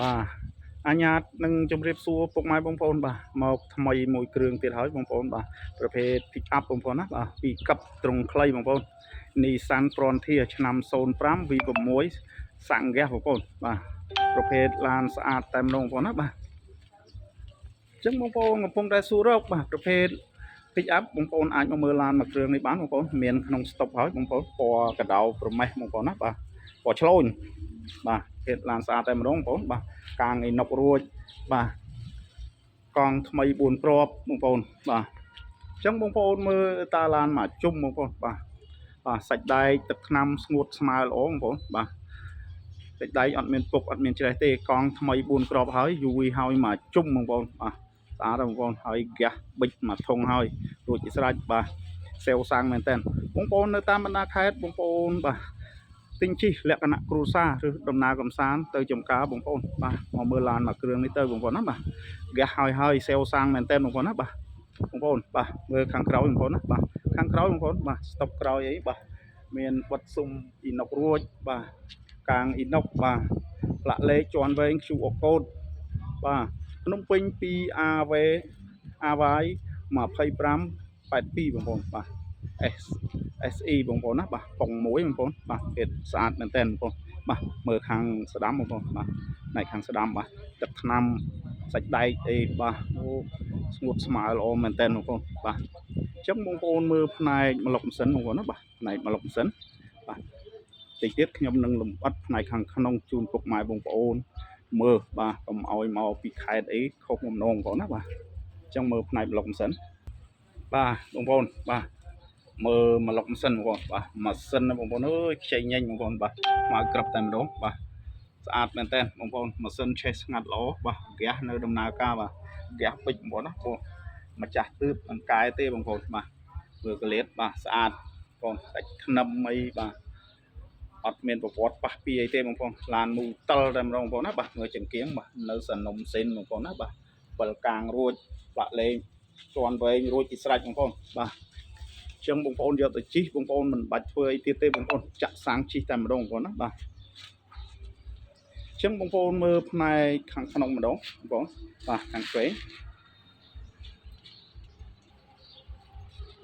បាទអញ្ញាតនឹងជម្រាបសួរពុកម៉ែបងប្អូនបាទមកថ្មីមួយគ្រឿងទៀតហើយបងប្អូនបាទប្រភេទ pick up បងប្អូនណាបាទពីកັບត្រង់ខ្លីបងប្អូន Nissan Frontier ឆ្នាំ05 V6 សាំងហ្គាសបងប្អូនបាទប្រភេទឡានស្អាតតែម្ដងបងប្អូនណាបាទអញ្ចឹងបងប្អូនកំពុងតែសួររកបាទប្រភេទ pick up បងប្អូនអាចមកមើលឡានមួយគ្រឿងនេះបានបងប្អូនមានក្នុងស្តុកហើយបងប្អូនពណ៌កដោប្រមេះបងប្អូនណាបាទពណ៌ឆ្លូញបាទភេទឡានស្អាតតែម្ដងបងប្អូនបាទកាងអ៊ីណុករួចបាទកង់ថ្មី4គ្រាប់បងប្អូនបាទអញ្ចឹងបងប្អូនមើលតាឡានមកជុំបងប្អូនបាទបាទសាច់ដែកទឹកថ្នាំស្ងួតស្មើល្អបងប្អូនបាទសាច់ដែកអត់មានពុកអត់មានច្រេះទេកង់ថ្មី4គ្រាប់ហើយយូរហើយមកជុំបងប្អូនបាទស្អាតបងប្អូនហើយហ្គាសប៊ិចមួយធុងហើយរួចជាស្រេចបាទសេវសាំងមែនតើបងប្អូននៅតាមបណ្ដាខេត្តបងប្អូនបាទទិញជិះលក្ខណៈគ្រួសារឬដំណើរកំសាន្តទៅចំការបងប្អូនបាទមកមើលឡានមួយគ្រឿងនេះទៅបងប្អូនណាបាទហ្គាសហើយហើយសេវសាំងមែនតើបងប្អូនណាបាទបងប្អូនបាទមើលខាងក្រោយបងប្អូនណាបាទខាងក្រោយបងប្អូនបាទស្តុបក្រោយអីបាទមានបិទស៊ុមអ៊ីណុករួចបាទកាងអ៊ីណុកបាទផ្លាកលេខជាន់វែង QR code បាទភ្នំពេញ 2AV AY 25 82បងប្អូនបាទ S SE បងប្អូនណាបាទប៉ុងមួយបងប្អូនបាទភេទស្អាតមែនតើបងប្អូនបាទមើលខាងស្ដាំបងប្អូនបាទផ្នែកខាងស្ដាំបាទទឹកថ្នាំសាច់ដែកអីបាទអូស្ងួតស្មើល្អមែនតើបងប្អូនបាទអញ្ចឹងបងប្អូនមើលផ្នែកម្លុកម៉ាស៊ីនបងប្អូនណាបាទផ្នែកម្លុកម៉ាស៊ីនបាទតិចទៀតខ្ញុំនឹងលម្អិតផ្នែកខាងក្នុងជូនពុកម៉ែបងប្អូនមើលបាទកុំឲ្យមកពីខេត្តអីខុសបំណងបងប្អូនណាបាទអញ្ចឹងមើលផ្នែកម្លុកម៉ាស៊ីនបាទបងប្អូនបាទមើលម្លុកម៉ាស៊ីនបងប្អូនបាទម៉ាស៊ីនណាបងប្អូនអើយខ្ចីញញបងប្អូនបាទខ្មៅក្រឹបតែម្ដងបាទស្អាតមែនតើបងប្អូនម៉ាស៊ីនឆេះស្ងាត់ល្អបាទហ្គាសនៅដំណើរការបាទហ្គាសពេចបងប្អូនណាបងម្ចាស់ទើបអង្កែទេបងប្អូនបាទមើលកលៀតបាទស្អាតបងសាច់ថ្នឹមអីបាទអត់មានប្រវត្តិប៉ះពីអីទេបងប្អូនឡានមូតិលតែម្ដងបងប្អូនណាបាទមើលចង្គៀងបាទនៅសនំសិនបងប្អូនណាបាទបលកាងរួចបាក់លេងជាន់វែងរួចជាស្រេចបងប្អូនបាទចឹងបងប្អូនយកទៅជិះបងប្អូនមិនបាច់ធ្វើអីទៀតទេបងប្អូនចាក់សាំងជិះតែម្ដងបងប្អូនណាបាទចឹងបងប្អូនមើលផ្នែកខាងក្នុងម្ដងបងប្អូនបាទខាងឆ្វេង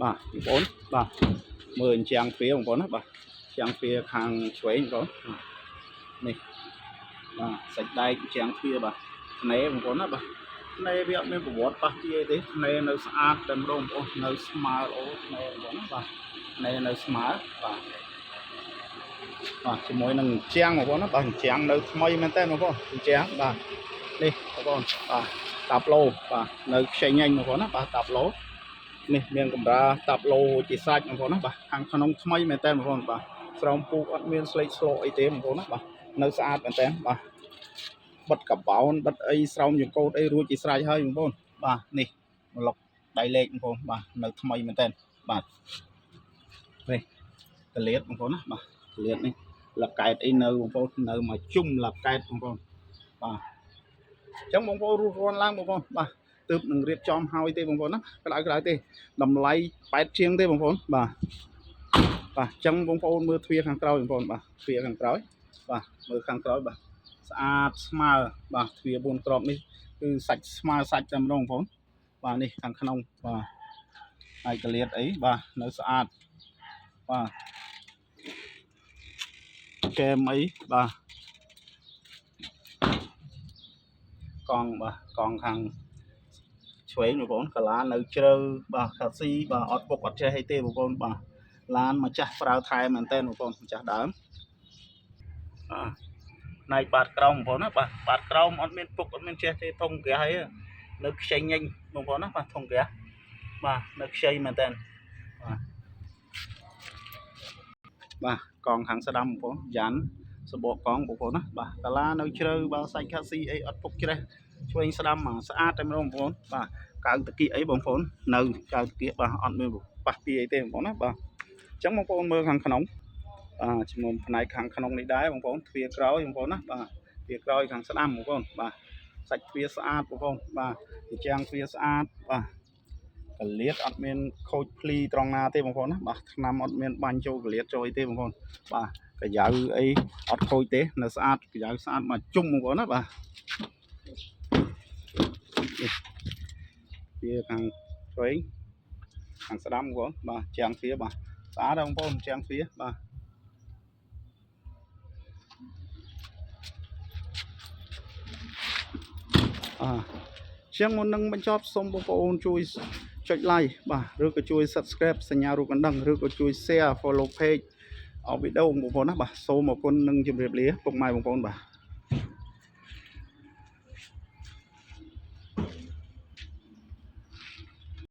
បាទបងប្អូនបាទមើលអញ្ចាំងទ្វារបងប្អូនណាបាទជាងទ្វារខាងឆ្វេងបងប្អូននេះបាទសាច់ដែកជាងទ្វារបាទធ្នេបងប្អូនណាបាទធ្នេវាអត់មានប្រវត្តិប៉ះជាអីទេធ្នេនៅស្អាតតែម្ដងបងប្អូននៅស្មើល្អធ្នេបងប្អូនណាបាទធ្នេនៅស្មើបាទបាទជាមួយនឹងជាងបងប្អូនណាបាទជាងនៅថ្មីមែនតើបងប្អូនជាងបាទនេះបងប្អូនបាទតាប់ឡូបាទនៅខ្ចីញញបងប្អូនណាបាទតាប់ឡូនេះមានកម្រាតាប់ឡូជាសាច់បងប្អូនណាបាទខាងក្នុងថ្មីមែនតើបងប្អូនបាទស្រោមពូកអត់មានស្លេកស្លកអីទេបងប្អូនណាបាទនៅស្អាតមែនតើបាទបិទកបោនបិទអីស្រោមចង្កូតអីរួចជាស្រេចហើយបងប្អូនបាទនេះប្លុកដៃលេខបងប្អូនបាទនៅថ្មីមែនតើបាទនេះកលៀតបងប្អូនណាបាទកលៀតនេះលកែតអីនៅបងប្អូននៅមកជុំលកែតបងប្អូនបាទអញ្ចឹងបងប្អូនរស់រាន់ឡើងបងប្អូនបាទទើបនឹងរៀបចំហើយទេបងប្អូនណាក្តៅក្តៅទេតម្លៃ8ជាងទេបងប្អូនបាទបាទអញ្ចឹងបងប្អូនមើលទ្វារខាងក្រោយបងប្អូនបាទទ្វារខាងក្រោយបាទមើលខាងក្រោយបាទស្អាតស្មើបាទទ្វារ4គ្រាប់នេះគឺសាច់ស្មើសាច់តែម្ដងបងប្អូនបាទនេះខាងក្នុងបាទហើយកលៀតអីបាទនៅស្អាតបាទកែមអីបាទកង់បាទកង់ខាងឆ្វេងបងប្អូនកាឡានៅជ្រៅបាទកាស៊ីបាទអត់ពុកអត់ចេះអីទេបងប្អូនបាទឡានម្ចាស់ប្រើថែមែនតើបងប្អូនម្ចាស់ដើមបាទផ្នែកបាតក្រោមបងប្អូនណាបាទបាតក្រោមអត់មានពុកអត់មានចេះទេធំក្រាស់អីនៅខ្ចីញញបងប្អូនណាបាទធំក្រាស់បាទនៅខ្ចីមែនតើបាទបាទកង់ខាងស្ដាំបងប្អូនយ៉ាន់សបកកង់បងប្អូនណាបាទកាឡានៅជ្រៅបាទសាច់ខាស៊ីអីអត់ពុកច្រេះឆ្វេងស្ដាំមកស្អាតតែម្ដងបងប្អូនបាទកៅតាគៀកអីបងប្អូននៅកៅតាគៀកបាទអត់មានប៉ះពីអីទេបងប្អូនណាបាទអញ្ចឹងបងប្អូនមើលខាងក្នុងបាទជាមួយផ្នែកខាងក្នុងនេះដែរបងប្អូនទ្វារក្រោយបងប្អូនណាបាទទ្វារក្រោយខាងស្ដាំបងប្អូនបាទសាច់ទ្វារស្អាតបងប្អូនបាទជាងទ្វារស្អាតបាទកលៀតអត់មានខូចភ្លីត្រង់ណាទេបងប្អូនណាបាទថ្នាំអត់មានបាញ់ចូលកលៀតចូលអីទេបងប្អូនបាទ កាយ៉ៅអីអត់ខូចទេនៅស្អាតកាយ៉ៅស្អាតមកជុំបងប្អូនណាបាទនេះវាខាងឆ្វេងខាងស្ដាំបងប្អូនបាទជាងទ្វារបាទស្អាតបងប្អូនជាងទ្វារបាទអជាងមុននឹងបញ្ចប់សូមបងប្អូនជួយចុច like បាទឬក៏ជួយ subscribe សញ្ញារូបកណ្ដឹងឬក៏ជួយ share follow page អវីដេអូបងប្អូនណាបាទសូមអរគុណនិងជម្រាបលាពុកម៉ែបងប្អូនបាទ។